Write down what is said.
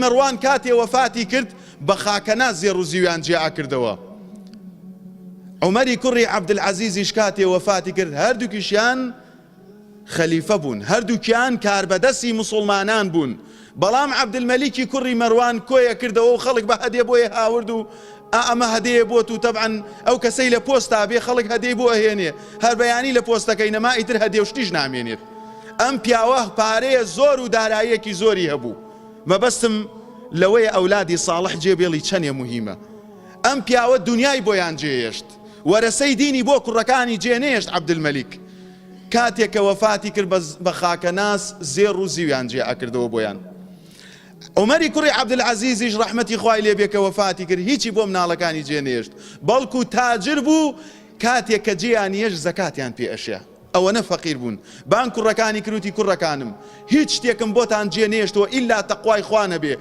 مەروان کاتێ وەفاتی کرد بە خاکەناز زێڕ و زیویان جێ ئەکردەوە. عومەری کوڕی عەبدولعەزیزیش کاتێ وەفاتی کرد هەردووکیشیان خەلیفە بوون، هەردووکیان کاربەدەستی موسوڵمانان بوون، بەڵام عەبدولمەلیکی کوڕی مەروان کۆیە کردەوە و خەڵک بە هەدێ بۆی هاورد و ئا ئەمە هەدێیە بۆت و تەبعەن ئەو کەسەی لە پۆستا بێ خەڵک هەدێی بۆ ئەهێنێ، هەر بەیانی لە پۆستەکەی نەما ئیتر هەدێ و شتیش نامێنێت. ئەم پیاوە پارەیە زۆر و داراییەکی زۆری هەبوو. مەبەستم لەوەیە ئەولادی ساڵح جێ بێڵی چەنێ موهیمە. ئەم پیاوە دونیای بۆیان جێهێشت. وەرەسەی دینی بۆ کوڕەکانی جێ نەهێشت عەبدولمەلیک کاتێ کە وەفاتی کرد بە خاکەناس زێڕ و زیویان جێ ئەکردەوە بۆیان. عومەری کوڕی عەبدولعەزیزیش ڕەحمەتی خوای لێ بێ کە وەفاتی کرد هیچی بۆ مناڵەکانی جێ نەهێشت بەڵکو تاجر بوو کاتێ کە جێیان یەشت زەکاتیان پێ ئەشیا. ئەوەنە فەقیر بوون بانگ کوڕەکانی کرد وتی کوڕەکانم هیچ شتێکم بۆتان جێ نەهێشتووە ئیلا تەقوای خوا نەبێ.